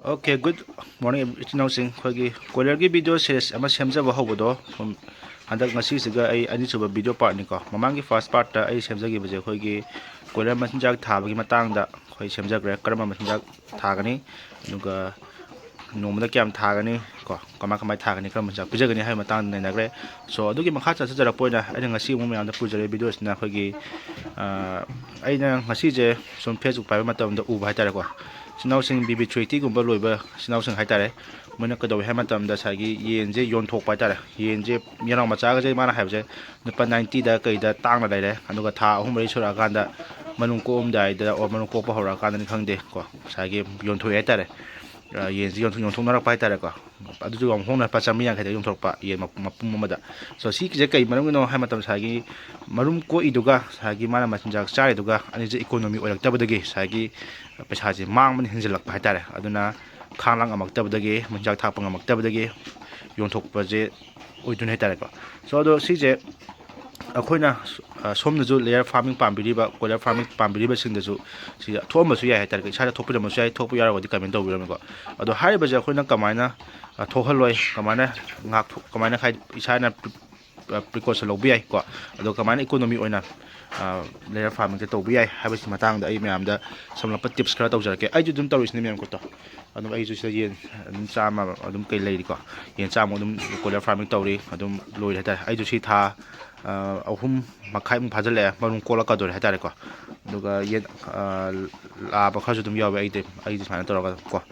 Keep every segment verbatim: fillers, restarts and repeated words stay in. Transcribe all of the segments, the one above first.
Okay, good morning, ꯏꯆꯤꯟ ꯏꯅꯥꯎꯁꯤꯡ꯫ ꯑꯩꯈꯣꯏꯒꯤ ꯀꯣꯏꯂꯔꯒꯤ ꯚꯤꯗꯤꯑꯣ ꯁꯦꯔꯤꯁ ꯑꯃ ꯁꯦꯝꯖꯕ ꯍꯧꯕꯗꯣ, ꯁꯨꯝ ꯍꯟꯗꯛ ꯉꯁꯤꯁꯤꯒ ꯑꯩ ꯑꯅꯤꯁꯨꯕ ꯚꯤꯗꯤꯑꯣ ꯄꯥꯔꯠꯅꯤꯀꯣ꯫ ꯃꯃꯥꯡꯒꯤ ꯐꯥꯔꯁ ꯄꯥꯔꯠꯇ ꯑꯩ ꯁꯦꯝꯖꯈꯤꯕꯁꯦ ꯑꯩꯈꯣꯏꯒꯤ ꯀꯣꯏꯂꯔ ꯃꯆꯤꯟꯖꯥꯛ ꯊꯥꯕꯒꯤ ꯃꯇꯥꯡꯗ ꯑꯩꯈꯣꯏ ꯁꯦꯝꯖꯈ꯭ꯔꯦ, ꯀꯔꯝꯕ ꯃꯆꯤꯟꯖꯥꯛ ꯊꯥꯒꯅꯤ, ꯑꯗꯨꯒ ꯅꯣꯡꯃꯗ ꯀꯌꯥꯝ ꯊꯥꯒꯅꯤ ꯀꯣ, ꯀꯃꯥꯏ ꯀꯃꯥꯏ ꯊꯥꯒꯅꯤ, ꯀꯔꯝꯕ ꯃꯆꯤꯟꯖꯥꯛ ꯄꯤꯖꯒꯅꯤ ꯍꯥꯏꯕ ꯃꯇꯥꯡꯗ ꯅꯩꯅꯈ꯭ꯔꯦ꯫ So, ꯑꯗꯨꯒꯤ ꯃꯈꯥ ꯆꯠꯊꯖꯔꯛꯄ ꯑꯣꯏꯅ ꯑꯩꯅ ꯉꯁꯤ ꯑꯃꯨꯛ ꯃꯌꯥꯝꯗ ꯄꯨꯖꯔꯛꯏ ꯚꯤꯗꯤꯑꯣꯁꯤꯅ ꯑꯩꯈꯣꯏꯒꯤ, ꯑ, ꯑꯩꯅ ꯉꯁꯤꯁꯦ ꯁꯨꯝ Facebook ꯄꯥꯏꯕ ꯃꯇꯝꯗ ꯎꯕ ꯍꯥꯏꯇꯥꯔꯦꯀꯣ, ꯏꯆꯤꯟ ꯏꯅꯥꯎꯁꯤꯡ ꯕꯤ ꯕꯤ ꯊ꯭ꯔꯤ ꯑꯩꯠꯇꯤꯒꯨꯝꯕ ꯂꯣꯏꯕ ꯏꯆꯤꯟ ꯏꯅꯥꯎꯁꯤꯡ ꯍꯥꯏꯇꯥꯔꯦ, ꯃꯣꯏꯅ ꯀꯩꯗꯧꯏ ꯍꯥꯏꯕ ꯃꯇꯝꯗ ꯉꯁꯥꯏꯒꯤ ꯌꯦꯟꯁꯦ ꯌꯣꯟꯊꯣꯛꯄ ꯍꯥꯏꯇꯥꯔꯦ꯫ ꯌꯦꯟꯁꯦ, ꯌꯦꯅꯥꯎ ꯃꯆꯥꯒꯁꯦ ꯃꯥꯅ ꯍꯥꯏꯕꯁꯦ ꯂꯨꯄꯥ ꯅꯥꯏꯟꯇꯤꯗ ꯀꯩꯗ ꯇꯥꯡꯅ ꯂꯩꯔꯦ, ꯑꯗꯨꯒ ꯊꯥ ꯑꯍꯨꯝ ꯃꯔꯤ ꯁꯨꯔꯛꯑꯀꯥꯟꯗ ꯃꯔꯨꯝ ꯀꯣꯛꯑꯝꯗꯥꯏꯗ, ꯑꯣꯔ ꯃꯔꯨꯝ ꯀꯣꯛꯄ ꯍꯧꯔꯛꯑꯀꯥꯟꯗꯅꯤ ꯈꯪꯗꯦ ꯀꯣ, ꯉꯁꯥꯏꯒꯤ ꯌꯣꯟꯊꯣꯛꯑꯦ ꯍꯥꯏꯇꯥꯔꯦ꯫ ꯑ, ꯌꯦꯟꯁꯤ ꯌꯣꯟꯊꯣꯛ-, ꯌꯣꯟꯊꯣꯛꯅꯔꯛꯄ ꯍꯥꯏꯇꯥꯔꯦꯀꯣ꯫ ꯑꯗꯨꯁꯨ ꯌꯥꯝ ꯍꯣꯡꯅ ꯂꯨꯄꯥ ꯆꯥꯝꯃꯔꯤ ꯌꯥꯡꯈꯩꯗ ꯌꯣꯟꯊꯣꯔꯛꯄ ꯌꯦꯟ ꯃꯄꯨꯝ, ꯃꯄꯨꯝ ꯑꯃꯗ꯫ So, ꯁꯤꯒꯤꯁꯦ ꯀꯩ ꯃꯔꯝꯒꯤꯅꯣ ꯍꯥꯏꯕ ꯃꯇꯝꯗ ꯉꯁꯥꯏꯒꯤ ꯃꯔꯨꯝ ꯀꯣꯛꯏꯗꯨꯒ ꯉꯁꯥꯏꯒꯤ ꯃꯥꯅ ꯃꯆꯤꯟꯖꯥꯛ ꯆꯥꯔꯤꯗꯨꯒ ꯑꯅꯤꯁꯦ ꯏꯀꯣꯅꯣꯃꯤ ꯑꯣꯏꯔꯛꯇꯕꯗꯒꯤ ꯉꯁꯥꯏꯒꯤ ꯄꯩꯁꯥꯁꯦ ꯃꯥꯡꯕꯅ ꯍꯦꯟꯖꯜꯂꯛꯄ ꯍꯥꯏꯇꯥꯔꯦ꯫ ꯑꯗꯨꯅ ꯈꯥꯡ ꯂꯥꯡ ꯉꯝꯃꯛꯇꯕꯗꯒꯤ, ꯃꯆꯤꯟꯖꯥꯛ ꯊꯥꯛꯄ ꯉꯝꯃꯛꯇꯕꯗꯒꯤ ꯌꯣꯟꯊꯣꯛꯄꯁꯦ ꯑꯣꯏꯗꯣꯏꯅꯤ ꯍꯥꯏꯇꯥꯔꯦꯀꯣ꯫ So, ꯑꯗꯣ ꯁꯤꯁꯦ ꯑꯩꯈꯣꯏꯅ, ꯑ, ꯁꯣꯝꯅꯁꯨ layer farming ꯄꯥꯝꯕꯤꯔꯤꯕ, ꯀꯣꯏꯂꯔ farming ꯄꯥꯝꯕꯤꯔꯤꯕꯁꯤꯡꯗꯁꯨ ꯁꯤꯗ ꯊꯣꯛꯑꯝꯕꯁꯨ ꯌꯥꯏ ꯍꯥꯏꯇꯥꯔꯦ꯫ ꯏꯁꯥꯗ ꯊꯣꯛꯄꯤꯔꯝꯕꯁꯨ ꯌꯥꯏ, ꯊꯣꯛꯄ ꯌꯥꯎꯔꯒꯗꯤ comment ꯇꯧꯕꯤꯔꯝꯃꯨꯀꯣ꯫ ꯑꯗꯣ ꯍꯥꯏꯔꯤꯕꯁꯦ ꯑꯩꯈꯣꯏꯅ ꯀꯃꯥꯏꯅ, ꯑ, ꯊꯣꯛꯍꯜꯂꯣꯏ, ꯀꯃꯥꯏꯅ ꯉꯥꯛꯊꯣꯛ-, ꯀꯃꯥꯏꯅ ꯍꯥꯏ-, ꯏꯁꯥꯅ pre-, ꯑ, precaution ꯂꯧꯕ ꯌꯥꯏꯀꯣ꯫ ꯑꯗꯣ ꯀꯃꯥꯏꯅ economy ꯑꯣꯏꯅ, ꯑ, layer farmingꯁꯦ ꯇꯧꯕ ꯌꯥꯏ ꯍꯥꯏꯕꯁꯤ ꯃꯇꯥꯡꯗ ꯑꯩ ꯃꯌꯥꯝꯗ ꯁꯝꯂꯞꯄ tips ꯈꯔ ꯇꯧꯖꯔꯛꯀꯦ꯫ ꯑꯩꯁꯨ ꯑꯗꯨꯝ ꯇꯧꯔꯤꯁꯤꯅꯦ ꯃꯌꯥꯝ ꯈꯨꯠꯇꯣ꯫ ꯑꯗꯨꯝ ꯑꯩꯁꯨ ꯁꯤꯗ ꯌꯦꯟ ꯑꯗꯨꯝ ꯆꯥꯝꯃ ꯑꯗꯨꯝ ꯀꯩ ꯂꯩꯔꯤꯀꯣ꯫ ꯌꯦꯟ ꯆꯥꯝꯃ ꯑꯗꯨꯝ ꯀꯣꯏꯂꯔ farming ꯇꯧꯔꯤ, ꯑꯗꯨꯝ ꯂꯣꯏꯔꯦ ꯍꯥꯏꯇꯥꯔꯦ꯫ ꯑꯩꯁꯨ ꯁꯤ ꯊꯥ, ꯑ, ꯑꯍꯨꯝ ꯃꯈꯥꯏꯃꯨꯛ ꯐꯥꯖꯤꯜꯂꯛꯑꯦ, ꯃꯔꯨꯝ ꯀꯣꯛꯂꯛꯀꯗꯧꯔꯦ ꯍꯥꯏꯇꯥꯔꯦꯀꯣ꯫ ꯑꯗꯨꯒ ꯌꯦꯟ, ꯑ, ꯂꯥꯕ ꯈꯔꯁꯨ ꯑꯗꯨꯝ ꯌꯥꯎꯋꯦ ꯑꯩꯗꯤ, ꯑꯩꯗꯤ ꯁꯨꯃꯥꯏꯅ ꯇꯧꯔꯒ ꯀꯣ꯫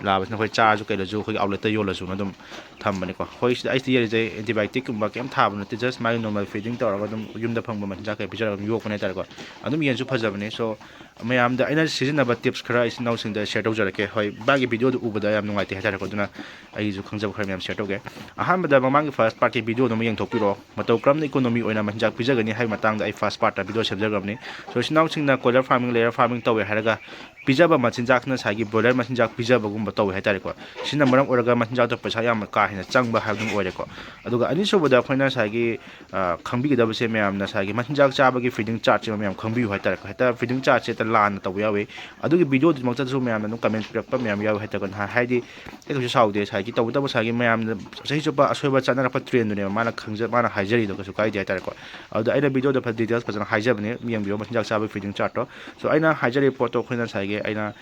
ꯂꯥꯕꯁꯤꯅ ꯑꯩꯈꯣꯏ ꯆꯥꯔꯁꯨ ꯀꯩꯗꯁꯨ ꯑꯩꯈꯣꯏꯒꯤ outletꯇ ꯌꯣꯜꯂꯁꯨꯅ ꯑꯗꯨꯝ ꯊꯝꯕꯅꯤꯀꯣ꯫ ꯑꯩꯈꯣꯏ ꯁꯤꯗ ꯑꯩ ꯁꯤꯗ ꯌꯦꯜꯂꯤꯁꯦ antibioticꯀꯨꯝꯕ ꯀꯩꯝ ꯊꯥꯕ ꯅꯠꯇꯦ, just ꯃꯥꯒꯤ normal feeding ꯇꯧꯔꯒ ꯑꯗꯨꯝ ꯌꯨꯝꯗ ꯐꯪꯕ ꯃꯆꯤꯟꯖꯥꯛ ꯀꯩ ꯄꯤꯖꯔꯒ ꯑꯗꯨꯝ ꯌꯣꯛꯄꯅꯦ ꯍꯥꯏꯇꯥꯔꯦꯀꯣ꯫ ꯑꯗꯨꯝ ꯌꯦꯟꯁꯨ ꯐꯖꯕꯅꯦ꯫ So, ꯃꯌꯥꯝꯗ ꯑꯩꯅ ꯁꯤꯖꯤꯟꯅꯕ tips ꯈꯔ ꯏꯆꯤꯟ ꯏꯅꯥꯎꯁꯤꯡꯗ share ꯇꯧꯖꯔꯛꯀꯦ꯫ ꯍꯣꯏ, ꯃꯥꯒꯤ videoꯗꯨ ꯎꯕꯗ ꯌꯥꯝ ꯅꯨꯡꯉꯥꯏꯇꯦ ꯍꯥꯏꯇꯥꯔꯦꯀꯣ, ꯑꯗꯨꯅ ꯑꯩꯒꯤꯁꯨ ꯈꯪꯖꯕ ꯈꯔ ꯃꯌꯥꯝ share ꯇꯧꯒꯦ꯫ ꯑꯍꯥꯟꯕꯗ ꯃꯃꯥꯡꯒꯤ first partꯀꯤ videoꯗꯨ ꯑꯃ ꯌꯦꯡꯊꯣꯛꯄꯤꯔꯣ꯫ ꯃꯇꯧ ꯀꯔꯝꯅ economy ꯑꯣꯏꯅ ꯃꯆꯤꯟꯖꯥꯛ ꯄꯤꯖꯒꯅꯤ ꯍꯥꯏꯕ ꯃꯇꯥꯡꯗ ꯑꯩ ꯐꯥꯔꯁ ꯄꯥꯔꯠꯇ ꯚꯤꯗꯤꯑꯣ ꯁꯦꯝꯖꯈ꯭ꯔꯕꯅꯤ꯫ ꯁꯣ ꯏꯆꯤꯟ ꯏꯅꯥꯎꯁꯤꯡꯅ ꯀꯣꯏꯂꯔ ꯐꯥꯔꯃꯤꯡ, ꯂꯦꯌꯔ ꯐꯥꯔꯃꯤꯡ ꯇꯧꯋꯦ ꯍꯥꯏꯔꯒ ꯄꯤꯖꯕ ꯃꯆꯤꯟꯖꯥꯛꯅ ꯉꯁꯥꯏꯒꯤ ꯕ꯭ꯔꯣꯏꯂꯔ ꯃꯆꯤꯟꯖꯥꯛ ꯄꯤꯖꯕꯒꯨꯝꯕ ꯇꯧꯋꯦ ꯍꯥꯏꯇꯥꯔꯦꯀꯣ꯫ ꯁꯤꯅ ꯃꯔꯝ ꯑꯣꯏꯔꯒ ꯃꯆꯤꯟꯖꯥꯛꯇ ꯄꯩꯁꯥ ꯌꯥꯝꯅ ꯀꯥ ꯍꯦꯟꯅ ꯆꯪꯕ ꯍꯥꯏꯕꯗꯨ ꯑꯣꯏꯔꯦꯀꯣ꯫ ꯑꯗꯨꯒ ꯑꯅꯤꯁꯨꯕꯗ ꯑꯩꯈꯣꯏꯅ ꯉꯁꯥꯏꯒꯤ, ꯑ, ꯈꯪꯕꯤꯒꯗꯕꯁꯦ ꯃꯌꯥꯝꯅ ꯉꯁꯥꯏꯒꯤ ꯃꯆꯤꯟꯖꯥꯛ ꯆꯥꯕꯒꯤ ꯐꯤꯗꯤꯡ ꯆꯥꯔꯠꯁꯤꯃ ꯃꯌꯥꯝ ꯈꯪꯕꯤꯌꯨ ꯍꯥꯏꯇꯥꯔꯦꯀꯣ꯫ ꯍꯦꯛꯇ ꯐꯤꯗꯤꯡ ꯆꯥꯔꯠꯁꯦ ꯍꯦꯛꯇ ꯂꯥꯟꯅ ꯇꯧꯕ ꯌꯥꯎꯏ꯫ ꯑꯗꯨꯒꯤ ꯚꯤꯗꯤꯑꯣꯗꯨꯃꯛꯇꯁꯨ ꯃꯌꯥꯝꯅ ꯑꯗꯨꯝ ꯀꯃꯦꯟ ꯄꯤꯔꯛꯄ ꯃꯌꯥꯝ ꯌꯥꯎꯏ ꯍꯥꯏꯇꯥꯔꯦꯀꯣ꯫ ꯍꯥꯏꯗꯤ ꯑꯩ ꯀꯩꯁꯨ ꯁꯥꯎꯗꯦ, ꯉꯁꯥꯏꯒꯤ ꯇꯧꯕꯇꯕꯨ ꯉꯁꯥꯏꯒꯤ ꯃꯌꯥꯝꯅ ꯆꯍꯤ ꯆꯨꯞꯄ ꯑꯁꯣꯏꯕ ꯆꯠꯅꯔꯛꯄ ꯇ꯭ꯔꯦꯟꯗꯨꯅꯦꯕ ꯃꯥꯅ ꯈꯪꯖ-, ꯃꯥꯅ ꯍꯥꯏꯖꯔꯤꯗꯣ, ꯀꯩꯁꯨ ꯀꯥꯏꯗꯦ ꯍꯥꯏꯇꯥꯔꯦꯀꯣ꯫ ꯑꯗꯨꯗ ꯑꯩꯅ ꯚꯤꯗꯤꯑꯣꯗ ꯐꯖ ꯗꯤꯇꯦꯜꯁ ꯐꯖꯅ ꯍꯥꯏꯖꯕꯅꯤ, ꯌꯦꯡꯕꯤꯌꯣ ꯃꯆꯤꯟꯖꯥꯛ ꯆꯥꯕꯒꯤ ꯐꯤꯗꯤꯡ ꯆꯥꯔꯠꯇꯣ꯫ ꯁꯣ ꯑꯩꯅ ꯍꯥꯏꯖꯔꯤꯕ ꯄꯣꯠꯇꯣ ꯑꯩꯈꯣꯏꯅ ꯉꯁꯥꯏꯒꯤ ꯑꯩꯅ,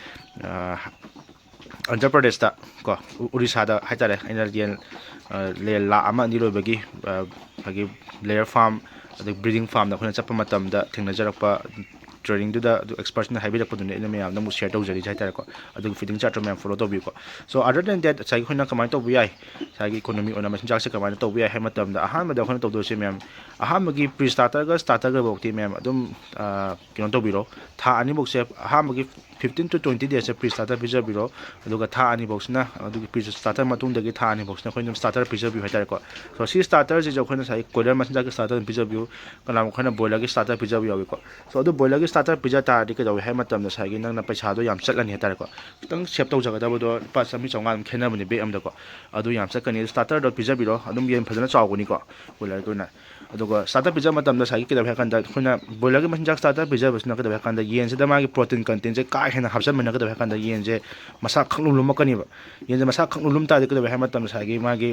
ꯑ, ꯑꯟꯙ꯭ꯔ ꯄ꯭ꯔꯗꯦꯁꯇ ꯀꯣ, ꯎ-, ꯎꯔꯤꯁꯥꯗ ꯍꯥꯏꯇꯥꯔꯦ, ꯑꯩꯅ ꯌꯦꯟ, ꯑ, ꯌꯦꯟ ꯂꯥꯈ ꯑꯃ ꯑꯅꯤ ꯂꯣꯏꯕꯒꯤ, ꯑ, ꯑꯩꯈꯣꯏꯒꯤ ꯂꯦꯌꯔ ꯐꯥꯔꯝ ꯑꯗꯒꯤ ꯕ꯭ꯔꯤꯗꯤꯡ ꯐꯥꯔꯝꯗ ꯑꯩꯈꯣꯏꯅ ꯆꯠꯄ ꯃꯇꯝꯗ ꯊꯦꯡꯅꯖꯔꯛꯄ ꯇ꯭ꯔꯦꯅꯤꯡꯗꯨꯗ ꯑꯗꯨ ꯑꯦꯛꯁꯄꯔꯠꯁꯤꯅ ꯍꯥꯏꯕꯤꯔꯛꯄꯗꯨꯅꯤ ꯑꯩꯅ ꯃꯌꯥꯝꯗ ꯑꯃꯨꯛ ꯁꯤꯌꯔ ꯇꯧꯖꯔꯤꯁꯦ ꯍꯥꯏꯇꯥꯔꯦꯀꯣ꯫ ꯑꯗꯨꯒꯤ ꯐꯤꯗꯤꯡ ꯆꯥꯔꯠꯇꯣ ꯃꯌꯥꯝ ꯐꯣꯂꯣ ꯇꯧꯕꯤꯌꯨꯀꯣ꯫ ꯁꯣ other than that, ꯉꯁꯥꯏꯒꯤ ꯑꯩꯈꯣꯏꯅ ꯀꯃꯥꯏꯅ ꯇꯧꯕ ꯌꯥꯏ, ꯉꯁꯥꯏꯒꯤ ꯏꯀꯣꯅꯣꯃꯤ ꯑꯣꯏꯅ ꯃꯆꯤꯟꯖꯥꯛꯁꯦ ꯀꯃꯥꯏꯅ ꯇꯧꯕ ꯌꯥꯏ ꯍꯥꯏꯕ ꯃꯇꯝꯗ ꯑꯍꯥꯟꯕꯗ ꯑꯩꯈꯣꯏꯅ ꯇꯧꯗꯣꯏꯁꯦ ꯃꯌꯥꯝ, ꯑꯍꯥꯟꯕꯒꯤ ꯄ꯭ꯔꯤ ꯁ꯭ꯇꯥꯔꯇꯔꯒ ꯁ꯭ꯇꯥꯔꯇꯔꯒꯐꯥꯎꯗꯤ ꯃꯌꯥꯝ ꯑꯗꯨꯝ, ꯑ, ꯀꯩꯅꯣ ꯇꯧꯕꯤꯔꯣ, ꯊꯥ ꯑꯅꯤꯐꯥꯎꯁꯦ, ꯑꯍꯥꯟꯕꯒꯤ fifteen to twenty daysꯁꯦ ꯄ꯭ꯔꯤ ꯁ꯭ꯇꯥꯔꯇꯔ ꯄꯤꯖꯕꯤꯔꯣ꯫ ꯑꯗꯨꯒ ꯊꯥ ꯑꯅꯤꯐꯥꯎꯁꯤꯅ, ꯑꯗꯨꯒꯤ ꯄ꯭ꯔꯤ ꯁ꯭ꯇꯥꯔꯇꯔ ꯃꯇꯨꯡꯗꯒꯤ ꯊꯥ ꯑꯅꯤꯐꯥꯎꯁꯤꯅ ꯑꯩꯈꯣꯏꯅ ꯑꯗꯨꯝ ꯁ꯭ꯇꯥꯔꯇꯔ ꯄꯤꯖꯕꯤꯌꯨ ꯍꯥꯏꯇꯥꯔꯦꯀꯣ꯫ ꯁꯣ ꯁꯤ ꯁ꯭ꯇꯥꯔꯇꯔꯁꯤꯁꯨ ꯑꯩꯈꯣꯏꯅ ꯉꯁꯥꯏꯒꯤ ꯀꯣꯏꯂꯔ ꯃꯆꯤꯟꯖꯥꯛꯀꯤ ꯁ꯭ꯇꯥꯔꯇꯔ ꯑꯗꯨꯝ ꯄꯤꯖꯕꯤꯌꯨ꯫ ꯀꯅꯥꯒꯨꯝꯕ ꯑꯩꯈꯣꯏꯅ ꯕꯣꯏꯂꯔꯒꯤ ꯁ꯭ꯇꯥꯔꯇꯔ ꯄꯤꯖꯕ ꯌꯥꯎꯏꯀꯣ꯫ ꯁꯣ ꯑꯗꯨ ꯕꯣꯏꯂꯔꯒꯤ ꯁ꯭ꯇꯥꯔꯇꯔ ꯄꯤꯖ ꯇꯥꯔꯗꯤ ꯀꯩꯗꯧꯏ ꯍꯥꯏꯕ ꯃꯇꯝꯗ ꯉꯁꯥꯏꯒꯤ ꯅꯪꯅ ꯄꯩꯁꯥꯗꯣ ꯌꯥꯝ ꯆꯠꯂꯅꯤ ꯍꯥꯏꯇꯥꯔꯦꯀꯣ꯫ ꯈꯤꯇꯪ ꯁꯦꯞ ꯇꯧꯖꯒꯗꯕꯗꯣ ꯂꯨꯄꯥ ꯆꯥꯝꯃꯔꯤ ꯆꯥꯝꯃꯉꯥ ꯑꯗꯨꯝ ꯈꯦꯠꯅꯕꯅꯤ ꯕꯦꯛ ꯑꯃꯗꯀꯣ꯫ ꯑꯗꯨ ꯌꯥꯝ ꯆꯠꯀꯅꯤ꯫ ꯁ꯭ꯇꯥꯔꯇꯔꯗꯣ ꯄꯤꯖꯕꯤꯔꯣ, ꯑꯗꯨꯝ ꯌꯦꯟ ꯐꯖꯅ ꯆꯥꯎꯒꯅꯤꯀꯣ ꯀꯣꯏꯂꯔꯒꯤ ꯑꯣꯏꯅ꯫ ꯑꯗꯨꯒ ꯁ꯭ꯇꯥꯔꯇꯔ ꯄꯤꯖꯕ ꯃꯇꯝꯗ ꯉꯁꯥꯏꯒꯤ ꯀꯩꯗꯧꯋꯦ ꯍꯥꯏ ꯀꯥꯟꯗ ꯑꯩꯈꯣꯏꯅ ꯕꯣꯏꯂꯔꯒꯤ ꯃꯆꯤꯟꯖꯥꯛ ꯁ꯭ꯇꯥꯔꯇꯔ ꯄꯤꯖꯕꯁꯤꯅ ꯀꯩꯗꯧꯋꯦ ꯍꯥꯏ ꯀꯥꯟꯗ ꯌꯦꯟꯁꯤꯗ ꯃꯥꯒꯤ ꯄ꯭ꯔꯣꯇꯤꯟ ꯀꯟꯇꯦꯟꯁꯦ ꯀꯥ ꯍꯦꯟꯅ ꯍꯥꯞꯆꯟꯕꯅ ꯀꯩꯗꯧꯋꯦ ꯍꯥꯏ ꯀꯥꯟꯗ ꯌꯦꯟꯁꯦ ꯃꯁꯥ ꯈꯪꯂꯨꯝ ꯂꯨꯝꯃꯛꯀꯅꯤꯕ꯫ ꯌꯦꯟꯁꯦ ꯃꯁꯥ ꯈꯪꯂꯨꯝ ꯂꯨꯝ ꯇꯥꯔꯗꯤ ꯀꯩꯗꯧꯋꯦ ꯍꯥꯏ ꯃꯇꯝꯗ ꯉꯁꯥꯏꯒꯤ ꯃꯥꯒꯤ,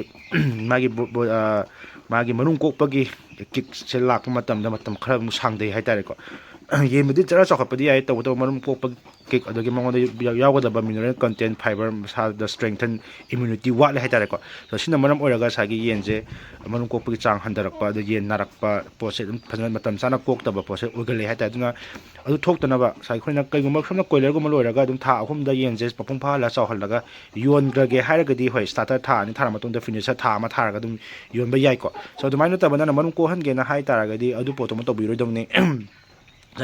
ꯃꯥꯒꯤ ꯕꯣ-, ꯕꯣ-, ꯑ, ꯃꯥꯒꯤ ꯃꯔꯨꯝ ꯀꯣꯛꯄꯒꯤ ꯀꯤꯛꯁꯦ ꯂꯥꯛꯄ ꯃꯇꯝꯗ ꯃꯇꯝ ꯈꯔ ꯑꯃꯨꯛ ꯁꯥꯡꯊꯩ ꯍꯥꯏꯇꯥꯔꯦꯀꯣ꯫ ꯌꯦꯟꯕꯨꯗꯤ ꯖꯔ ꯆꯥꯎꯈꯠꯄꯗꯤ ꯌꯥꯏ, ꯇꯧꯕꯇꯕꯨ ꯃꯔꯨꯝ ꯀꯣꯛꯄ ꯀꯤꯛ ꯑꯗꯒꯤ ꯃꯉꯣꯟꯗ ꯌꯥꯎꯒꯗꯕ mineral content, fiber, ꯃꯁꯥꯗ strengthen, immunity ꯋꯥꯠꯂꯦ ꯍꯥꯏꯇꯥꯔꯦꯀꯣ꯫ ꯑꯗꯣ ꯁꯤꯅ ꯃꯔꯝ ꯑꯣꯏꯔꯒ ꯉꯁꯥꯏꯒꯤ ꯌꯦꯟꯁꯦ ꯃꯔꯨꯝ ꯀꯣꯛꯄꯒꯤ ꯆꯥꯡ ꯍꯟꯊꯔꯛꯄ, ꯑꯗ ꯌꯦꯟ ꯅꯥꯔꯛꯄ ꯄꯣꯠꯁꯦ ꯑꯗꯨꯝ ꯐꯖꯅ ꯃꯇꯝ ꯆꯥꯅ ꯀꯣꯛꯇꯕ ꯄꯣꯠꯁꯦ ꯑꯣꯏꯒꯜꯂꯦ ꯍꯥꯏꯇꯥꯔꯦ꯫ ꯑꯗꯨꯅ ꯑꯗꯨ ꯊꯣꯛꯇꯅꯕ ꯉꯁꯥꯏ ꯑꯩꯈꯣꯏꯅ ꯀꯩꯒꯨꯝꯕ ꯁꯣꯝꯅ ꯀꯣꯏꯂꯔꯒꯨꯝꯕ ꯂꯣꯏꯔꯒ ꯑꯗꯨꯝ ꯊꯥ ꯑꯍꯨꯝꯗ ꯌꯦꯟꯁꯦ ꯃꯄꯨꯡ ꯐꯥꯍꯜꯂ ꯆꯥꯎꯍꯜꯂꯒ ꯌꯣꯟꯈ꯭ꯔꯒꯦ ꯍꯥꯏꯔꯒꯗꯤ, ꯍꯣꯏ, ꯁ꯭ꯇꯥꯔꯇꯔ ꯊꯥ ꯑꯅꯤ ꯊꯥꯔ ꯃꯇꯨꯡꯗ ꯐꯤꯅꯤꯁꯔ ꯊꯥ ꯑꯃ ꯊꯥꯔꯒ ꯑꯗꯨꯝ ꯌꯣꯟꯕ ꯌꯥꯏꯀꯣ꯫ ꯁꯣ ꯑꯗꯨꯃꯥꯏꯅ ꯅꯠꯇꯕ ꯅꯪꯅ ꯃꯔꯨꯝ ꯀꯣꯛꯍꯟꯒꯦꯅ ꯍꯥꯏ ꯇꯥꯔꯒꯗꯤ ꯑꯗꯨ ꯄꯣꯠꯇꯨꯃ ꯇꯧꯕꯤꯔꯣꯏꯗꯕꯅꯤ꯫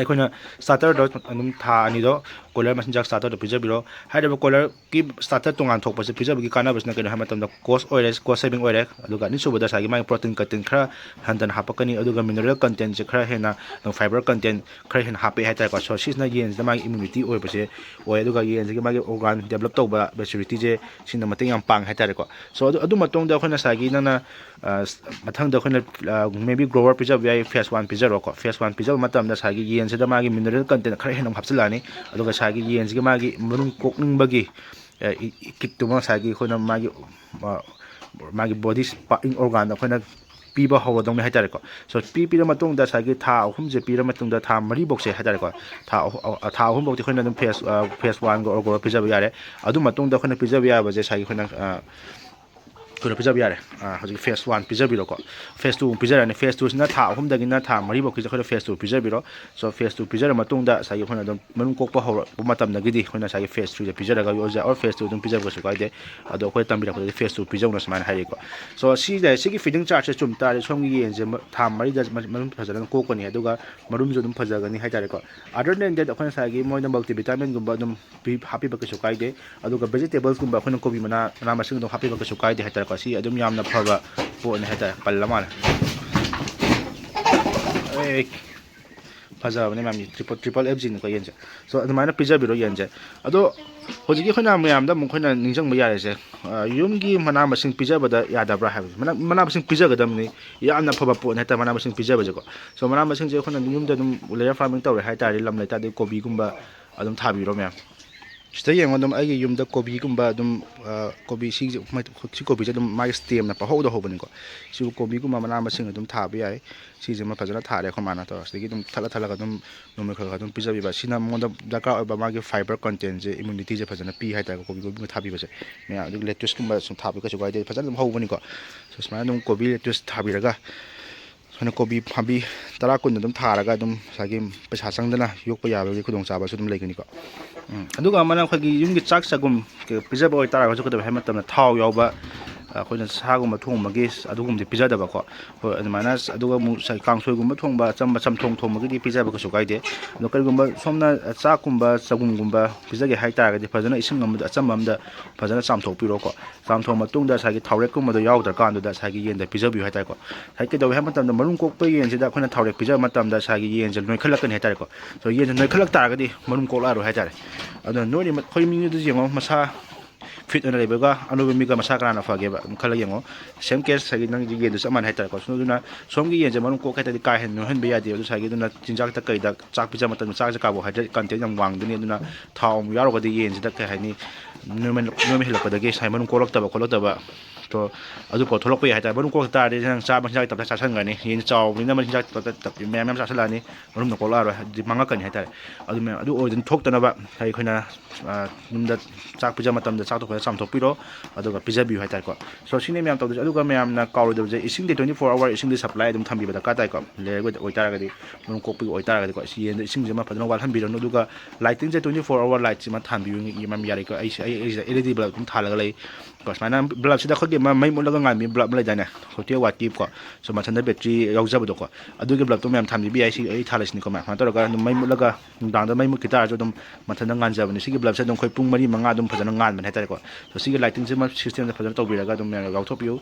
ꯑꯩꯈꯣꯏꯅ ꯁ꯭ꯇꯥꯔꯇꯔꯗꯣ ꯑꯗꯨꯝ ꯊꯥ ꯑꯅꯤꯗꯣ ꯀꯣꯏꯂꯔ ꯃꯆꯤꯟꯖꯥꯛ ꯁ꯭ꯇꯥꯔꯇꯔꯗꯣ ꯄꯤꯖꯕꯤꯔꯣ꯫ ꯍꯥꯏꯔꯤꯕ ꯀꯣꯏꯂꯔꯒꯤ ꯁ꯭ꯇꯥꯔꯇꯔ ꯇꯣꯉꯥꯟ ꯊꯣꯛꯄꯁꯦ ꯄꯤꯖꯕꯒꯤ ꯀꯥꯟꯅꯕꯁꯤꯅ ꯀꯩꯅꯣ ꯍꯥꯏꯕ ꯃꯇꯝꯗ ꯀꯣꯁ ꯑꯣꯏꯔꯦ, ꯀꯣꯁ ꯁꯦꯚꯤꯡ ꯑꯣꯏꯔꯦ꯫ ꯑꯗꯨꯒ ꯑꯅꯤꯁꯨꯕꯗ ꯉꯁꯥꯏꯒꯤ ꯃꯥꯒꯤ ꯄ꯭ꯔꯣꯇꯤꯟ ꯀꯟꯇꯦꯟ ꯈꯔ ꯍꯟꯊꯅ ꯍꯥꯞꯄꯛꯀꯅꯤ, ꯑꯗꯨꯒ ꯃꯤꯅꯔꯦꯜ ꯀꯟꯇꯦꯟꯁꯦ ꯈꯔ ꯍꯦꯟꯅ, ꯐꯥꯏꯕꯔ ꯀꯟꯇꯦꯟ ꯈꯔ ꯍꯦꯟꯅ ꯍꯥꯞꯄꯛꯑꯦ ꯍꯥꯏꯇꯥꯔꯦꯀꯣ꯫ ꯁꯣ ꯁꯤꯁꯤꯅ ꯌꯦꯟꯁꯤꯗ ꯃꯥꯒꯤ ꯏꯝꯌꯨꯅꯤꯇꯤ ꯑꯣꯏꯕꯁꯦ ꯑꯣꯏ, ꯑꯗꯨꯒ ꯌꯦꯟꯁꯤꯒꯤ ꯃꯥꯒꯤ ꯑꯣꯔꯒꯥꯟ ꯗꯦꯕꯂꯞ ꯇꯧꯕ ꯃꯦꯆꯨꯔꯤꯇꯤꯁꯦ ꯁꯤꯅ ꯃꯇꯦꯡ ꯌꯥꯝ ꯄꯥꯡꯉꯦ ꯍꯥꯏꯇꯥꯔꯦꯀꯣ꯫ ꯁꯣ ꯑꯗꯨ, ꯑꯗꯨ ꯃꯇꯨꯡꯗ ꯑꯩꯈꯣꯏꯅ ꯉꯁꯥꯏꯒꯤ ꯅꯪꯅ, ꯑ, ꯃꯊꯪꯗ ꯑꯩꯈꯣꯏꯅ, ꯑ, ꯃꯦꯕꯤ ꯒ꯭ꯔꯣꯋꯔ ꯄꯤꯖꯕ ꯌꯥꯏ, ꯐꯦꯁ ꯋꯥꯟ ꯄꯤꯖꯔꯣꯀꯣ꯫ ꯐꯦꯁ ꯋꯥꯟ ꯄꯤꯖꯕ ꯃꯇꯝꯗ ꯉꯁꯥꯏꯒꯤ ꯌꯦꯟꯁꯤꯗ ꯃꯥꯒꯤ ꯃꯤꯅꯔꯦꯜ ꯀꯟꯇꯦꯟ ꯈꯔ ꯍꯦꯟꯅ ꯑꯃꯨꯛ ꯍꯥꯞꯆꯤꯜꯂꯛꯑꯅꯤ꯫ ꯑꯗꯨꯒ ꯉꯁꯥꯏꯒꯤ ꯌꯦꯟꯁꯤꯒꯤ ꯃꯥꯒꯤ ꯃꯔꯨꯝ ꯀꯣꯛꯅꯤꯡꯕꯒꯤ, ꯑ, ꯏ-, ꯏ-, ꯀꯤꯛꯇꯨꯃ ꯉꯁꯥꯏꯒꯤ ꯑꯩꯈꯣꯏꯅ ꯃꯥꯒꯤ, ꯑ, ꯃꯥꯒꯤ ꯕꯣꯗꯤ ꯄꯥꯔꯠ, ꯑꯣꯔꯒꯥꯟꯗ ꯑꯩꯈꯣꯏꯅ ꯄꯤꯕ ꯍꯧꯔꯗꯧꯅꯤ ꯍꯥꯏꯇꯥꯔꯦꯀꯣ꯫ ꯁꯣ ꯄꯤ, ꯄꯤꯔ ꯃꯇꯨꯡꯗ ꯉꯁꯥꯏꯒꯤ ꯊꯥ ꯑꯍꯨꯝꯁꯦ ꯄꯤꯔ ꯃꯇꯨꯡꯗ ꯊꯥ ꯃꯔꯤꯐꯧꯁꯦ ꯍꯥꯏꯇꯥꯔꯦꯀꯣ, ꯊꯥ ꯑꯍꯨ-, ꯑ, ꯊꯥ ꯑꯍꯨꯝꯐꯧꯗꯤ ꯑꯩꯈꯣꯏꯅ ꯑꯗꯨꯝ ꯐꯦꯁ, ꯑ, ꯐꯦꯁ ꯋꯥꯟꯒ ꯑꯣꯔꯒꯣꯔ ꯄꯤꯖꯕ ꯌꯥꯔꯦ꯫ ꯑꯗꯨ ꯃꯇꯨꯡꯗ ꯑꯩꯈꯣꯏꯅ ꯄꯤꯖꯕ ꯌꯥꯕꯁꯦ ꯉꯁꯥꯏꯒꯤ ꯑꯩꯈꯣꯏꯅ, ꯑ, ꯑꯩꯈꯣꯏꯅ ꯄꯤꯖꯕ ꯌꯥꯔꯦ꯫ ꯑ, ꯍꯧꯖꯤꯛ ꯐꯦꯁ ꯋꯥꯟ ꯄꯤꯖꯕꯤꯔꯣꯀꯣ, ꯐꯦꯁ ꯇꯨ ꯑꯃꯨꯛ ꯄꯤꯖꯔꯅꯤ꯫ ꯐꯦꯁ ꯇꯨꯁꯤꯅ ꯊꯥ ꯑꯍꯨꯝꯗꯒꯤꯅ ꯊꯥ ꯃꯔꯤꯐꯧꯒꯤꯁꯦ ꯑꯩꯈꯣꯏꯅ ꯐꯦꯁ ꯇꯨ ꯄꯤꯖꯕꯤꯔꯣ꯫ ꯁꯣ ꯐꯦꯁ ꯇꯨ ꯄꯤꯖꯔ ꯃꯇꯨꯡꯗ ꯉꯁꯥꯏꯒꯤ ꯑꯩꯈꯣꯏꯅ ꯑꯗꯨꯝ ꯃꯔꯨꯝ ꯀꯣꯛꯄ ꯍꯧꯔꯛꯄ ꯃꯇꯝꯗꯒꯤꯗꯤ ꯑꯩꯈꯣꯏꯅ ꯉꯁꯥꯏꯒꯤ ꯐꯦꯁ ꯊ꯭ꯔꯤꯗ ꯄꯤꯖꯔꯒ ꯌꯣꯛꯑꯁꯨ ꯌꯥꯏ, ꯑꯣꯔ ꯐꯦꯁ ꯇꯨ ꯑꯗꯨꯝ ꯄꯤꯖꯕ ꯀꯩꯁꯨ ꯀꯥꯏꯗꯦ꯫ ꯑꯗꯣ ꯑꯩꯈꯣꯏ ꯇꯝꯕꯤꯔꯛꯄꯗꯗꯤ ꯐꯦꯁ ꯇꯨ ꯄꯤꯖꯧꯅ ꯁꯨꯃꯥꯏꯅ ꯍꯥꯏꯔꯛꯏꯀꯣ꯫ ꯁꯣ ꯁꯤꯗ, ꯁꯤꯒꯤ ꯐꯤꯗꯤꯡ ꯆꯥꯔꯠꯁꯦ ꯆꯨꯝ ꯇꯥꯔꯗꯤ ꯁꯣꯝꯒꯤ ꯌꯦꯟꯁꯦ ꯃ-, ꯊꯥ ꯃꯔꯤꯗ ꯃ-, ꯃꯔꯨꯝ ꯐꯖꯅ ꯀꯣꯛꯀꯅꯤ, ꯑꯗꯨꯒ ꯃꯔꯨꯝꯁꯨ ꯑꯗꯨꯝ ꯐꯖꯒꯅꯤ ꯍꯥꯏꯇꯥꯔꯦꯀꯣ꯫ Other than that ꯑꯩꯈꯣꯏꯅ ꯉꯁꯥꯏꯒꯤ ꯃꯣꯏꯗ ꯃꯜꯇꯤꯚꯤꯇꯥꯃꯤꯟꯒꯨꯝꯕ ꯑꯗꯨꯝ ꯄꯤ-, ꯍꯥꯞꯄꯤꯕ ꯀꯩꯁꯨ ꯀꯥꯏꯗꯦ꯫ ꯑꯗꯨꯒ ꯚꯦꯖꯤꯇꯦꯕꯜꯁꯀꯨꯝꯕ ꯑꯩꯈꯣꯏꯅ ꯀꯣꯕꯤ ꯃꯅꯥ, ꯃꯅꯥ ꯃꯁꯤꯡ ꯑꯗꯨꯝ ꯍꯥꯞꯄꯤꯕ ꯀꯩꯁꯨ ꯀꯥꯏꯗꯦ ꯍꯥꯏꯇꯥꯔꯦꯀꯣ꯫ ꯁꯤ ꯑꯗꯨꯝ ꯌꯥꯝꯅ ꯐꯕ ꯄꯣꯠꯅꯤ ꯍꯥꯏꯇꯥꯔꯦ꯫ ꯄꯜꯂ ꯃꯥꯜꯂꯦ꯫ ꯑꯦ, ꯐꯖꯕꯅꯦ ꯃꯌꯥꯝ, ꯇ꯭ꯔꯤꯄꯜ, ꯇ꯭ꯔꯤꯄꯜ ꯑꯦꯐ ꯖꯤꯅꯤꯀꯣ ꯌꯦꯟꯁꯦ꯫ ꯁꯣ ꯑꯗꯨꯃꯥꯏꯅ ꯄꯤꯖꯕꯤꯔꯣ ꯌꯦꯟꯁꯦ꯫ ꯑꯗꯣ ꯍꯧꯖꯤꯛꯀꯤ ꯑꯩꯈꯣꯏꯅ ꯃꯌꯥꯝꯗ ꯑꯃꯨꯛ ꯑꯩꯈꯣꯏꯅ ꯅꯤꯡꯁꯤꯡꯕ ꯌꯥꯔꯤꯁꯦ, ꯑ, ꯌꯨꯝꯒꯤ ꯃꯅꯥ ꯃꯁꯤꯡ ꯄꯤꯖꯕꯗ ꯌꯥꯗꯕ꯭ꯔꯥ ꯍꯥꯏꯕꯁꯦ꯫ ꯃꯅꯥ, ꯃꯅꯥ ꯃꯁꯤꯡ ꯄꯤꯖꯒꯗꯕꯅꯤ, ꯌꯥꯝꯅ ꯐꯕ ꯄꯣꯠꯅꯤ ꯍꯥꯏꯇꯥꯔꯦ ꯃꯅꯥ ꯃꯁꯤꯡ ꯄꯤꯖꯕꯁꯦꯀꯣ꯫ ꯁꯣ ꯃꯅꯥ ꯃꯁꯤꯡꯁꯦ ꯑꯩꯈꯣꯏꯅ ꯌꯨꯝꯗ ꯑꯗꯨꯝ ꯂꯦꯌꯔ ꯐꯥꯔꯃꯤꯡ ꯇꯧꯔꯦ ꯍꯥꯏꯇꯥꯔꯗꯤ, ꯂꯝ ꯂꯩꯇꯥꯔꯗꯤ ꯀꯣꯕꯤꯒꯨꯝꯕ ꯑꯗꯨꯝ ꯊꯥꯕꯤꯔꯣ ꯃꯌꯥꯝ꯫ ꯁꯤꯗ ꯌꯦꯡꯉꯣ ꯑꯗꯨꯝ, ꯑꯩꯒꯤ ꯌꯨꯝꯗ ꯀꯣꯕꯤꯒꯨꯝꯕ ꯑꯗꯨꯝ, ꯑ, ꯀꯣꯕꯤ ꯁꯤꯒꯤ, ꯁꯤ ꯀꯣꯕꯤꯁꯦ ꯑꯗꯨꯝ ꯃꯥꯒꯤ ꯁ꯭ꯇꯦꯝꯅ ꯄꯪꯍꯧꯗ ꯍꯧꯕꯅꯤꯀꯣ꯫ ꯁꯤꯕꯨ ꯀꯣꯕꯤꯒꯨꯝꯕ ꯃꯅꯥ ꯃꯁꯤꯡ ꯑꯗꯨꯝ ꯊꯥꯕ ꯌꯥꯏ꯫ ꯁꯤꯁꯤꯃ ꯐꯖꯅ ꯊꯥꯔꯦ ꯑꯩꯈꯣꯏ ꯃꯥꯅ ꯇꯧꯔ꯫ ꯁꯤꯗꯒꯤ ꯑꯗꯨꯝ ꯊꯠꯂ ꯊꯠꯂꯒ ꯑꯗꯨꯝ ꯅꯣꯡꯃꯩ ꯈꯔ ꯈꯔ ꯑꯗꯨꯝ ꯄꯤꯖꯕꯤꯕ꯫ ꯁꯤꯅ ꯃꯉꯣꯟꯗ ꯗꯔꯀꯥꯔ ꯑꯣꯏꯕ ꯃꯥꯒꯤ ꯐꯥꯏꯕꯔ ꯀꯟꯇꯦꯟꯁꯦ, ꯏꯝꯌꯨꯅꯤꯇꯤꯁꯦ ꯐꯖꯅ ꯄꯤ ꯍꯥꯏꯇꯥꯔꯦ ꯀꯣꯕꯤꯒꯨꯝꯕ ꯊꯥꯕꯤꯕꯁꯦ꯫ ꯃꯌꯥꯝ ꯑꯗꯨꯒꯤ ꯂꯦꯇꯨꯁꯀꯨꯝꯕ ꯁꯨꯝ ꯊꯥꯕ ꯀꯩꯁꯨ ꯀꯥꯏꯗꯦ, ꯐꯖꯅ ꯑꯗꯨꯝ ꯍꯧꯕꯅꯤꯀꯣ꯫ ꯁꯨꯃꯥꯏꯅ ꯑꯗꯨꯝ ꯀꯣꯕꯤ ꯂꯦꯇꯨꯁ ꯊꯥꯕꯤꯔꯒ ꯑꯩꯈꯣꯏꯅ ꯀꯣꯕꯤ ꯄꯥꯝꯕꯤ ꯇꯔꯥ ꯀꯨꯟ ꯑꯗꯨꯝ ꯊꯥꯔꯒ ꯑꯗꯨꯝ ꯉꯁꯥꯏꯒꯤ ꯄꯩꯁꯥ ꯆꯪꯗꯅ ꯌꯣꯛꯄ ꯌꯥꯕꯒꯤ ꯈꯨꯗꯣꯡꯆꯥꯕꯁꯨ ꯑꯗꯨꯝ ꯂꯩꯒꯅꯤꯀꯣ꯫ ꯎꯝ, ꯑꯗꯨꯒ ꯑꯃꯅ ꯑꯩꯈꯣꯏꯒꯤ ꯌꯨꯝꯒꯤ ꯆꯥꯛ ꯆꯒꯨꯝ ꯄꯤꯖꯕ ꯑꯣꯏꯇꯥꯔꯒꯁꯨ ꯀꯩꯗꯧꯋꯦ ꯍꯥꯏꯕ ꯃꯇꯝꯗ ꯊꯥꯎ ꯌꯥꯎꯕ, ꯑꯩꯈꯣꯏꯅ ꯁꯥꯒꯨꯝꯕ ꯊꯣꯡꯕꯒꯤ ꯑꯗꯨꯒꯨꯝꯕꯗꯤ ꯄꯤꯖꯗꯕꯀꯣ꯫ ꯍꯣꯏ, ꯑꯗꯨꯃꯥꯏꯅ ꯑꯗꯨꯒ ꯑꯃꯨꯛ ꯉꯁꯥꯏ ꯀꯥꯡꯁꯣꯏꯒꯨꯝꯕ ꯊꯣꯡꯕ, ꯑꯆꯝꯕ ꯆꯝꯊꯣꯡ ꯊꯣꯡꯕꯒꯤꯗꯤ ꯄꯤꯖꯕ ꯀꯩꯁꯨ ꯀꯥꯏꯗꯦ꯫ ꯑꯗꯣ ꯀꯔꯤꯒꯨꯝꯕ ꯁꯣꯝꯅ ꯆꯥꯛꯀꯨꯝꯕ ꯆꯒꯨꯝꯒꯨꯝꯕ ꯄꯤꯖꯒꯦ ꯍꯥꯏ ꯇꯥꯔꯒꯗꯤ ꯐꯖꯅ ꯏꯁꯤꯡ ꯑꯃꯗ, ꯑꯆꯝꯕ ꯑꯃꯗ ꯐꯖꯅ ꯆꯥꯝꯊꯣꯛꯄꯤꯔꯣꯀꯣ꯫ ꯆꯥꯝꯊꯣꯛꯑ ꯃꯇꯨꯡꯗ ꯉꯁꯥꯏꯒꯤ ꯊꯥꯎꯔꯦꯛꯀꯨꯝꯕꯗ ꯌꯥꯎꯗ꯭ꯔꯀꯥꯟꯗꯨꯗ ꯉꯁꯥꯏꯒꯤ ꯌꯦꯟꯗ ꯄꯤꯖꯕꯤꯌꯨ ꯍꯥꯏꯇꯥꯔꯦꯀꯣ꯫ ꯉꯁꯥꯏ ꯀꯩꯗꯧꯏ ꯍꯥꯏꯕ ꯃꯇꯝꯗ ꯃꯔꯨꯝ ꯀꯣꯛꯄ ꯌꯦꯟꯁꯤꯗ ꯑꯩꯈꯣꯏꯅ ꯊꯥꯎꯔꯦꯛ ꯄꯤꯖꯕ ꯃꯇꯝꯗ ꯉꯁꯥꯏꯒꯤ ꯌꯦꯟꯁꯦ ꯅꯣꯏꯈꯠꯂꯛꯀꯅꯤ ꯍꯥꯏꯇꯥꯔꯦꯀꯣ꯫ So ꯌꯦꯟꯁꯦ ꯅꯣꯏꯈꯠꯂꯛ ꯇꯥꯔꯒꯗꯤ ꯃꯔꯨꯝ ꯀꯣꯛꯂꯛꯑꯔꯣꯏ ꯍꯥꯏꯇꯥꯔꯦ꯫ ꯑꯗꯨꯅ ꯅꯣꯏꯔꯤ ꯃ-, ꯑꯩꯈꯣꯏ ꯃꯤꯗꯨ ꯌꯦꯡꯉꯣ, ꯃꯁꯥ ꯐꯤꯠ ꯑꯣꯏꯅ ꯂꯩꯕꯒ ꯑꯅꯣꯏꯕ ꯃꯤꯒ ꯃꯁꯥ ꯀꯅꯥꯅ ꯐꯒꯦꯕ? ꯑꯗꯨꯝ ꯈꯜꯂ ꯌꯦꯡꯉꯣ꯫ Same case ꯉꯁꯥꯏꯒꯤ ꯅꯪꯒꯤ ꯌꯦꯟꯗꯨꯁꯨ ꯆꯞ ꯃꯥꯟꯅꯩ ꯍꯥꯏꯇꯥꯔꯦꯀꯣ꯫ So ꯑꯗꯨꯅ ꯁꯣꯝꯒꯤ ꯌꯦꯟꯁꯦ ꯃꯔꯨꯝ ꯀꯣꯛꯀꯦ ꯍꯥꯏ ꯇꯥꯔꯗꯤ ꯀꯥ ꯍꯦꯟꯅ ꯅꯣꯏꯍꯟꯕ ꯌꯥꯗꯦ꯫ ꯑꯗꯨ ꯉꯁꯥꯏꯒꯤ ꯑꯗꯨꯅ ꯆꯤꯟꯖꯥꯛꯇ ꯀꯩꯗ ꯆꯥꯛ ꯄꯤꯖꯕ ꯃꯇꯝꯗ ꯆꯥꯛꯁꯦ carbohydrate content ꯌꯥꯝ ꯋꯥꯡꯗꯣꯏꯅꯤ꯫ ꯑꯗꯨꯅ ꯊꯥꯎ ꯑꯃꯨꯛ ꯌꯥꯎꯔꯒꯗꯤ ꯌꯦꯟꯁꯤꯗ ꯀꯩ ꯍꯥꯏꯅꯤ, ꯅꯣꯏꯃꯟ-, ꯅꯣꯏꯃꯟ ꯍꯦꯜꯂꯛꯄꯗꯒꯤ ꯉꯁꯥꯏ ꯃꯔꯨꯝ ꯀꯣꯛꯂꯛꯇꯕ ꯈꯣꯠꯂꯛꯇꯕ, so ꯑꯗꯨ ꯄꯣꯠ ꯊꯣꯛꯂꯛꯄ ꯌꯥꯏ ꯍꯥꯏꯇꯥꯔꯦ꯫ ꯃꯔꯨꯝ ꯀꯣꯛꯇ ꯇꯥꯔꯗꯤ ꯅꯪ ꯆꯥꯕ ꯃꯆꯤꯟꯖꯥꯛ ꯇꯞꯇꯥꯏ ꯆꯥꯁꯤꯟꯒꯅꯤ꯫ ꯌꯦꯟ ꯆꯥꯎꯕꯅꯤꯅ ꯃꯆꯤꯟꯖꯥꯛ ꯇꯞ-, ꯇꯞ-, ꯇꯞ-, ꯃꯌꯥꯝ ꯃꯌꯥꯝ ꯆꯥꯁꯤꯜꯂꯛꯑꯅꯤ, ꯃꯔꯨꯝꯅ ꯀꯣꯛꯂꯛꯑꯔꯣꯏ, ꯑꯗꯨꯗꯤ ꯃꯥꯡꯉꯛꯀꯅꯤ ꯍꯥꯏꯇꯥꯔꯦ꯫ ꯑꯗꯨ ꯃꯌꯥꯝ ꯑꯗꯨ ꯑꯣꯏꯗꯅ ꯊꯣꯛꯇꯅꯕ ꯉꯁꯥꯏ ꯑꯩꯈꯣꯏꯅ, ꯑ, ꯌꯨꯝꯗ ꯆꯥꯛ ꯄꯤꯖꯕ ꯃꯇꯝꯗ ꯆꯥꯛꯇꯣ ꯐꯖꯅ ꯆꯥꯝꯊꯣꯛꯄꯤꯔꯣ, ꯑꯗꯨꯒ ꯄꯤꯖꯕꯤꯌꯨ ꯍꯥꯏꯇꯥꯔꯦꯀꯣ꯫ So ꯁꯤꯅꯤ ꯃꯌꯥꯝ ꯇꯧꯗꯣꯏꯁꯦ꯫ ꯑꯗꯨꯒ ꯃꯌꯥꯝꯅ ꯀꯥꯎꯔꯣꯏꯗꯕꯁꯦ, ꯏꯁꯤꯡꯗꯤ twenty four hour ꯏꯁꯤꯡꯗꯤ supply ꯑꯗꯨꯝ ꯊꯝꯕꯤꯕ ꯗꯔꯀꯥꯔ ꯇꯥꯏꯀꯣ꯫ Layer ꯑꯣꯏꯇꯥꯔꯒꯗꯤ, ꯃꯔꯨꯝ ꯀꯣꯛꯄꯒꯤ ꯑꯣꯏꯇꯥꯔꯒꯗꯤꯀꯣ, ꯁꯤ ꯌꯦꯟꯗ ꯏꯁꯤꯡꯁꯦ ꯑꯃ ꯐꯖꯅ ꯋꯥꯠꯍꯟꯕꯤꯔꯅꯨ꯫ ꯑꯗꯨꯒ lightingꯁꯦ twenty four hour lightꯁꯤꯃ ꯊꯥꯟꯕꯤꯌꯨ, ꯃꯌꯥꯝ ꯌꯥꯔꯦꯀꯣ꯫ ꯑꯩꯁꯦ, ꯑꯩ, ꯑꯩꯁꯦ LED bulb ꯑꯗꯨꯝ ꯊꯥꯜꯂꯒ ꯂꯩ꯫ ꯀꯣ, ꯁꯨꯃꯥꯏꯅ bulbꯁꯤꯗ ꯑꯩꯈꯣꯏꯒꯤ ꯑꯃ ꯃꯩ ꯃꯨꯠꯂꯒ ꯉꯥꯟꯕꯤ bulb ꯑꯃ ꯂꯩꯗꯥꯏꯅꯦ, forty wattꯀꯤ ꯀꯣ, so ꯃꯊꯟꯇ battery ꯌꯥꯎꯖꯕꯗꯣꯀꯣ, ꯑꯗꯨꯒꯤ bulbꯇꯣ ꯃꯌꯥꯝ ꯊꯥꯟꯕꯤꯕ ꯌꯥꯏ꯫ ꯁꯤ ꯑꯩ ꯊꯥꯜꯂꯁꯤꯅꯤꯀꯣ, ꯃꯌꯥꯝ ꯁꯨꯃꯥꯏꯅ ꯇꯧꯔꯒ ꯑꯗꯨꯝ ꯃꯩ ꯃꯨꯠꯂꯒ, ꯅꯨꯡꯗꯥꯡꯗ ꯃꯩ ꯃꯨꯠꯈꯤ ꯇꯥꯔꯁꯨ ꯑꯗꯨꯝ ꯃꯊꯟꯇ ꯉꯥꯟꯖꯕꯅꯤ꯫ ꯁꯤꯒꯤ bulbꯁꯦ ꯑꯗꯨꯝ ꯑꯩꯈꯣꯏ ꯄꯨꯡ ꯃꯔꯤ ꯃꯉꯥ ꯑꯗꯨꯝ ꯐꯖꯅ ꯉꯥꯟꯕꯅꯦ ꯍꯥꯏꯇꯥꯔꯦꯀꯣ꯫ So ꯁꯤꯒꯤ lightingꯁꯤꯃ systemꯁꯦ ꯐꯖꯅ ꯇꯧꯕꯤꯔꯒ ꯑꯗꯨꯝ ꯃꯌꯥꯝ ꯌꯥꯎꯊꯣꯛꯄꯤꯌꯨ꯫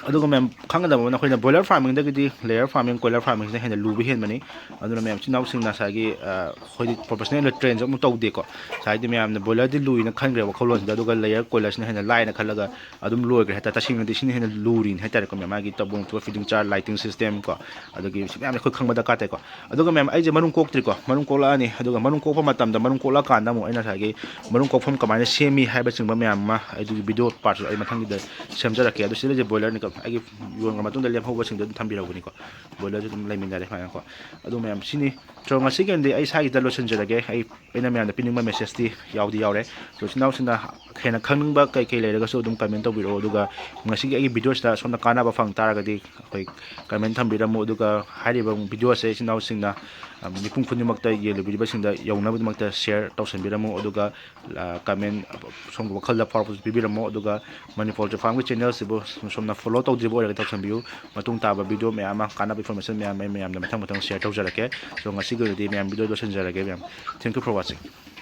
ꯑꯗꯨꯒ ꯃꯌꯥꯝ ꯈꯪꯒꯗꯕ ꯑꯃꯅ, ꯑꯩꯈꯣꯏꯅ boiler farmingꯗꯒꯤꯗꯤ layer farming, coiler farmingꯁꯤꯅ ꯍꯦꯟꯅ ꯂꯨꯕ ꯍꯦꯟꯕꯅꯤ꯫ ꯑꯗꯨꯅ ꯃꯌꯥꯝ ꯏꯆꯤꯟ ꯏꯅꯥꯎꯁꯤꯡꯅ ꯉꯁꯥꯏꯒꯤ, ꯑ, ꯑꯩꯈꯣꯏꯗꯤ professional trainꯁꯨ ꯑꯃꯨꯛ ꯇꯧꯗꯦꯀꯣ꯫ ꯉꯁꯥꯏꯗꯤ ꯃꯌꯥꯝꯅ boilerꯗꯤ ꯂꯨꯏꯅ ꯈꯟꯈ꯭ꯔꯦ ꯋꯥꯈꯜꯂꯣꯟꯁꯤꯗ, ꯑꯗꯨꯒ layer coilerꯁꯤꯅ ꯍꯦꯟꯅ ꯂꯥꯏꯅ ꯈꯜꯂꯒ ꯑꯗꯨꯝ ꯂꯣꯏꯈ꯭ꯔꯦ ꯍꯥꯏꯇꯥꯔꯦ꯫ ꯇꯁꯦꯡꯅꯗꯤ ꯁꯤꯅ ꯍꯦꯟꯅ ꯂꯨꯔꯤꯅꯤ ꯍꯥꯏꯇꯥꯔꯦꯀꯣ ꯃꯌꯥꯝ, ꯃꯥꯒꯤ ꯇꯧꯐꯝ ꯊꯣꯛꯄ feeding charge, lighting system ꯀꯣ, ꯑꯗꯒꯤ ꯁꯤ ꯃꯌꯥꯝꯁꯦ ꯑꯩꯈꯣꯏ ꯈꯪꯕ ꯗꯔꯀꯥꯔ ꯇꯥꯏꯀꯣ꯫ ꯑꯗꯨꯒ ꯃꯌꯥꯝ, ꯑꯩꯁꯦ ꯃꯔꯨꯝ ꯀꯣꯛꯇ꯭ꯔꯤꯀꯣ, ꯃꯔꯨꯝ ꯀꯣꯛꯂꯛꯑꯅꯤ꯫ ꯑꯗꯨꯒ ꯃꯔꯨꯝ ꯀꯣꯛꯄ ꯃꯇꯝꯗ, ꯃꯔꯨꯝ ꯀꯣꯛꯂꯛꯑꯀꯥꯟꯗ ꯑꯃꯨꯛ ꯑꯩꯅ ꯉꯁꯥꯏꯒꯤ ꯃꯔꯨꯝ ꯀꯣꯛꯐꯝ ꯀꯃꯥꯏꯅ ꯁꯦꯝꯃꯤ ꯍꯥꯏꯕꯆꯤꯡꯕ ꯃꯌꯥꯝ ꯑꯃ ꯑꯩ ꯑꯗꯨꯒꯤ video partꯁꯨ ꯑꯩ ꯃꯊꯪꯒꯤꯗ ꯁꯦꯝꯖꯔꯛꯀꯦ꯫ ꯑꯗꯨ ꯁꯤꯗ ꯂꯩꯁꯦ boilerꯅꯤꯀꯣ, ꯑꯩꯒꯤ ꯌꯣꯟꯈ꯭ꯔ ꯃꯇꯨꯡꯗ ꯂꯦꯝꯍꯧꯕꯁꯤꯡꯗꯣ ꯑꯗꯨꯝ ꯊꯝꯕꯤꯔꯧꯕꯅꯤꯀꯣ꯫ ꯕꯣꯏꯂꯔꯁꯨ ꯑꯗꯨꯝ ꯂꯩꯃꯤꯟꯅꯔꯦ ꯁꯨꯃꯥꯏꯅꯀꯣ꯫ ꯑꯗꯨ ꯃꯌꯥꯝ ꯁꯤꯅꯤ꯫ So ꯉꯁꯤꯒꯤ ꯑꯣꯏꯅꯗꯤ ꯑꯩ ꯏꯁꯥꯒꯤꯗ ꯂꯣꯏꯁꯤꯟꯖꯔꯒꯦ꯫ ꯑꯩ ꯑꯩꯅ ꯃꯌꯥꯝꯗ ꯄꯤꯅꯤꯡꯕ ꯃꯦꯁꯦꯖꯇꯤ ꯌꯥꯎꯗꯤ ꯌꯥꯎꯔꯦ꯫ So ꯏꯆꯤꯟ ꯏꯅꯥꯎꯁꯤꯡꯅ ꯍꯦꯟꯅ ꯈꯪꯅꯤꯡꯕ ꯀꯩ ꯀꯩ ꯂꯩꯔꯒꯁꯨ ꯑꯗꯨꯝ ꯀꯃꯦꯟ ꯇꯧꯕꯤꯔꯛꯑꯣ꯫ ꯑꯗꯨꯒ ꯉꯁꯤꯒꯤ ꯑꯩꯒꯤ ꯚꯤꯗꯤꯑꯣꯁꯤꯗ ꯁꯣꯝꯅ ꯀꯥꯟꯅꯕ ꯐꯪ ꯇꯥꯔꯒꯗꯤ ꯑꯩꯈꯣꯏ ꯀꯃꯦꯟ ꯊꯝꯕꯤꯔꯝꯃꯨ꯫ ꯑꯗꯨꯒ ꯍꯥꯏꯔꯤꯕ ꯚꯤꯗꯤꯑꯣꯁꯦ ꯏꯆꯤꯟ ꯏꯅꯥꯎꯁꯤꯡꯅ, ꯑꯝ, ꯃꯤꯄꯨꯝ ꯈꯨꯗꯤꯡꯃꯛꯇ ꯌꯦꯡꯂꯤꯕꯤꯔꯤꯕꯁꯤꯡꯗ ꯌꯧꯅꯕꯒꯤꯗꯃꯛꯇ ꯁꯤꯌꯔ ꯇꯧꯁꯟꯕꯤꯔꯝꯃꯨ꯫ ꯑꯗꯨꯒ, ꯑ, ꯀꯃꯦꯟ ꯁꯣꯝꯒꯤ ꯋꯥꯈꯜꯗ ꯐꯥꯎꯔꯛꯄꯁꯨ ꯄꯤꯕꯤꯔꯝꯃꯣ꯫ ꯑꯗꯨꯒ ꯃꯅꯤꯄꯨꯔ ꯇꯨ ꯐꯥꯝꯒꯤ ꯆꯦꯅꯦꯜꯁꯤꯕꯨ ꯁꯣꯝꯅ ꯐꯣꯂꯣ ꯇꯧꯗ꯭ꯔꯤꯕ ꯑꯣꯏꯔꯒꯗꯤ ꯇꯧꯁꯟꯕꯤꯌꯨ꯫ ꯃꯇꯨꯡ ꯇꯥꯕ ꯚꯤꯗꯤꯑꯣ ꯃꯌꯥꯝ ꯑꯃ, ꯀꯥꯟꯅꯕ ꯏꯟꯐꯣꯔꯃꯦꯁꯟ ꯃꯌꯥꯝ ꯑꯃ ꯃꯌꯥꯝꯗ ꯃꯊꯪ ꯃꯊꯪ ꯁꯤꯌꯔ ꯇꯧꯖꯔꯛꯀꯦ꯫ So ꯉꯁꯤꯒꯤ ꯑꯣꯏꯅꯗꯤ ꯃꯌꯥꯝ ꯚꯤꯗꯤꯑꯣ ꯂꯣꯏꯁꯤꯟꯖꯔꯒꯦ ꯃꯌꯥꯝ꯫ Thank you for watching꯫